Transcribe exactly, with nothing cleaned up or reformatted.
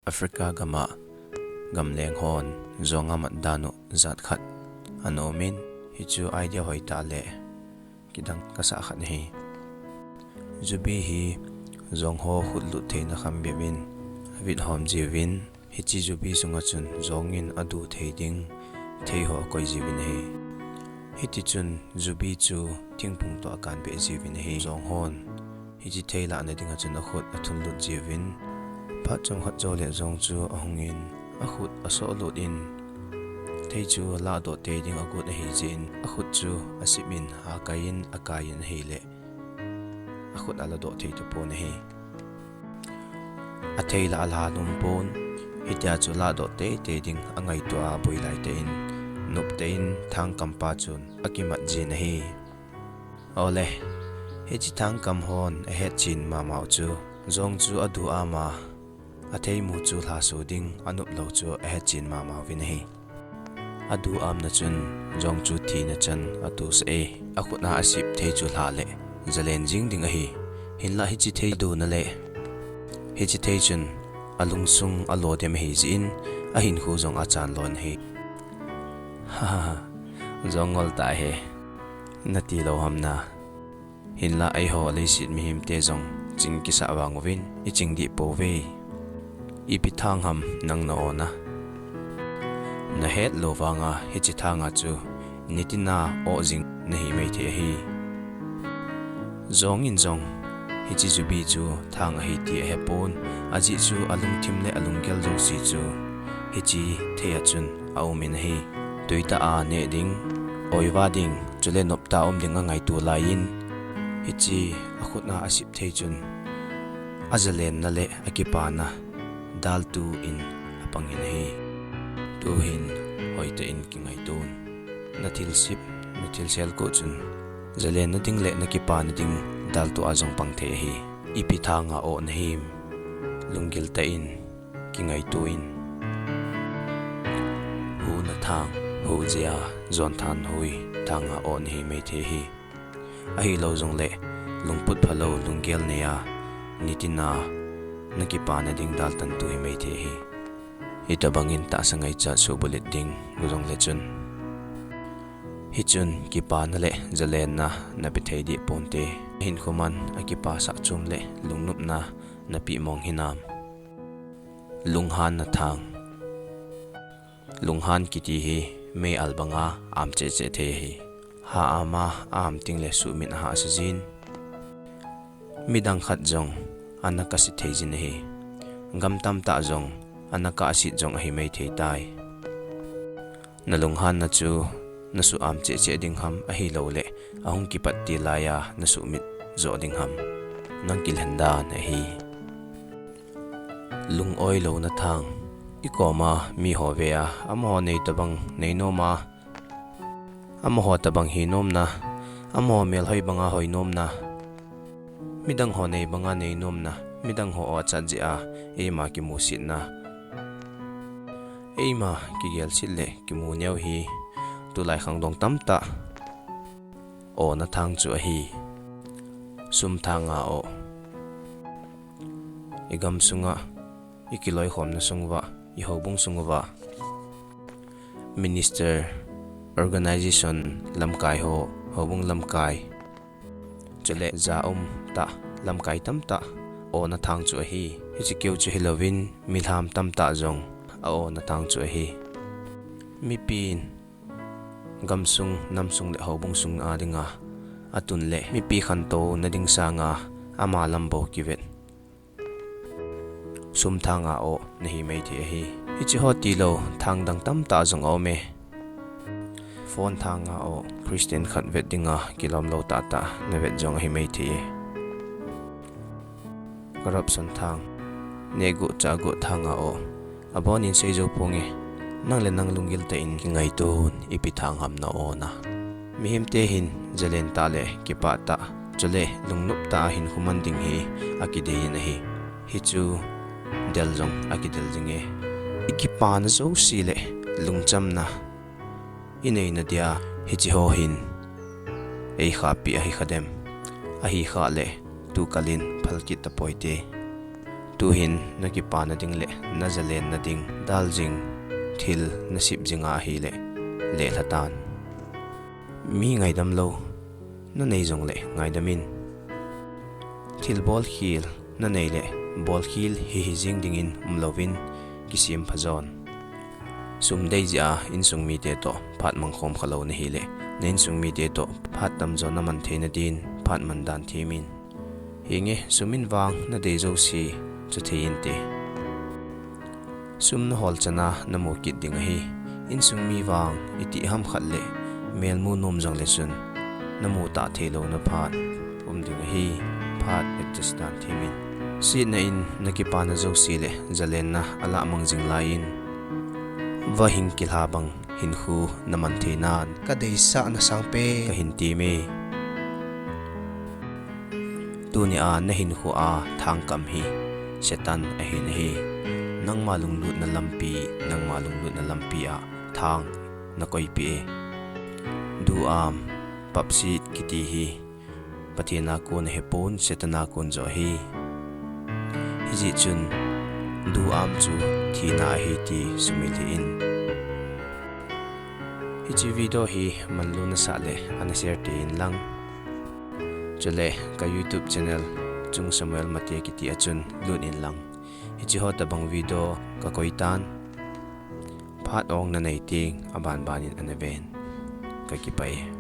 Africa gam a gamleng hon jong amat dan u jat khat ana um in, hichu idea hoitah le kidang kasah khat ahi. Jubi hi jong ho khut lut theina kham bep in avit hom jiuvin, hiche jubi sunga chun jong in adu thei ding thei ho akoi jiuvin ahi. Hiti chun jubi chu thingphung toh akan beh jiuvin ahi. Jong hon hiche thei lahna dinga chun akhut athun lut jiuvin, phat chomkhat jou le jong chu ahung in, akhut asoh lut in, thei chu lahdoh tei ding agot ahi jeh in, akhut chu asip in, akai in, akai in ahile, akhut aladoh thei tapon ahi. Athei la alha nom pon, hitia chu lahdoh teitei ding angaito a boi laitah in, noptah in thangkampa chun akimat jin ahi. Ole, hiche thangkam hon ahetchen mamau chu, jong chu adu am a, athei mu chu lhaso ding anop lou chu ahetchen mamauvin ahi. Adu amna chun jong chu thina chan atosah e, akhut a asip thei chu lha le jalen jing ding ahi. Hinlah hiche thei dona le hiche thei chun alungsung alo dem ahi jeh in, ahinkho jong achan lon ahi. Hahaha, jong ngol tah e, nati lou ham na. Hinlah eiho leiset mihemte jong ching kisah vang uvin iching deh pouve. Ipi thang ham nang na-on a? Nahet lou vanga hiche thanga chu nitina oh jing nahi maithei ahi. Jong in jong hiche jubi chu thang ahi ti ahepon, ajeh chu alungthim le alunggel jouse chu hiche thei a chun aum in ahi. Tuitah a neh ding, oiva ding, chule noptah a um ding angaito laiyin, hiche akhut a asip thei chun ajalenna le akipana daltu in apang in ahi. Tuhin hoitah in kingaiton. Nathilsip, nathilselko chun jalenna ding le nakipana ding daltu a jong pang thei ahi. Ipi thanga oh nahim? Lunggil tah in kingaito in. Huna thang, hu jeh a jonthanhui thanga oh nahi maithei ahi. Ahilou jongle lungput phalou lunggel nei a nitina nakipana ding daltantu hi maithei ahi. Hitobangin tahsa ngaichat suhbulhit ding u jongle chun, hichun kipana le jalenna nape thei deh ponte. Hinkho man akipasah chom le lungnopna napeh mong hinam? Lunghanna thang. Lunghan kiti hi mei-al banga am cheh cheh thei ahi. Ha am a, a-am tengle suhmit ahahsa jin. Midang khat jong ana kase thei jin ahi. Gam tamtah jong ana kahset jong ahi maithei tai. Nalunghanna chu nasuh am cheh cheh ding ham, ahilouleh ahung kipat til laiya nasuhmit joh ding ham? Nang kilhen dan ahi. Lung-oi louna thang. Ikoma miho ve a, amaho nei tobang neinom a, amaho tobang hinomna, amaho melhoi banga hoinomna, midangho nei banga neinomna, midangho oh achat jeh a eima kimusetna, eima kigelset le kimu neo hi tulai khangdong tamtah ona thang chu ahi. Sum thanga oh. Igam sunga, ikiloikhomna sunguva, ihoubung sunguva minister, organisation lamkai ho, houbung lamkai, chule ja-um tah lamkai tamtah ona thang chu ahi. Hiche keu chu hilouvin milham tamtah jong a-ona thang chu ahi. Mipin gamsung, namsung le houbung sunga dinga atun le mipi khantouna ding sanga ama lam bou kivet. Sum thanga oh nahi maithei ahi. Hicheho tilou thang dang tamtah jong aume. Phone thanga oh, Christian khat vet dinga kilomlou tahtah navet jong ahi maithei e. Corruption thang. Nehguh chahguh thanga oh. Abonin seijou ponge. Nang le nang lunggil tah in kingaiton, ipi thang ham na-ona? Mihemte hin jalen tah le kipah tah, chule lungnop tah a hinkho man ding hi akideiyin ahi. Hichu del jong akidel jinge. Ikipana jouse le lungchamna ineina dia hicheho hin eikhahpi ahi khadem? Ahi khah le tukalin phalkit tapoite. Tuhin nakipana ding le nazalenna ding daljing thil nasip jinga ahile, lelha tan. Mi ngaidam lou nanei jongle ngaidam in. Thil bolkhel nanei le bolkhel hihi jing dingin umlouvin kisem phajon. Sum dei jeh a insung mite toh phat mangkhom khalou nahile, na insung mite toh phat tamjo naman theina din phat man dan them in. Henge, sum in vang nadei jouse chu thei inte. Sum nahol chana namu kit ding ahi. Insung mi vang itih ham khat le melmu nom jongle chun namu tah theilouna phat um ding ahi. Phat adjust dan them in. Setna in nakipana jouse le zalenna alah mang jing laiyin, vahing kilha bang hinkho naman theinan kadeisahna sangpen kahin temme. Tunia nahinkhoa thangkam hi Satan ahin ahi. Nangma lunglutna lampi, nangma lunglutna lampia thang nakoipeh e. Duham, papset kiti hi Pathen a kon ahipon, Satan a kon joh ahi. Hijeh chun duham chu thina ahi ti sumil hih in. Hiche video hi manlu nasah le ana share tei inlang. Chule ka YouTube channel Chung Samuel Mate kiti a chun lut inlang. Hiche ho tobang video kakoi tan. Phat ong nanei teng abanbanin ana ven. Kakipah e.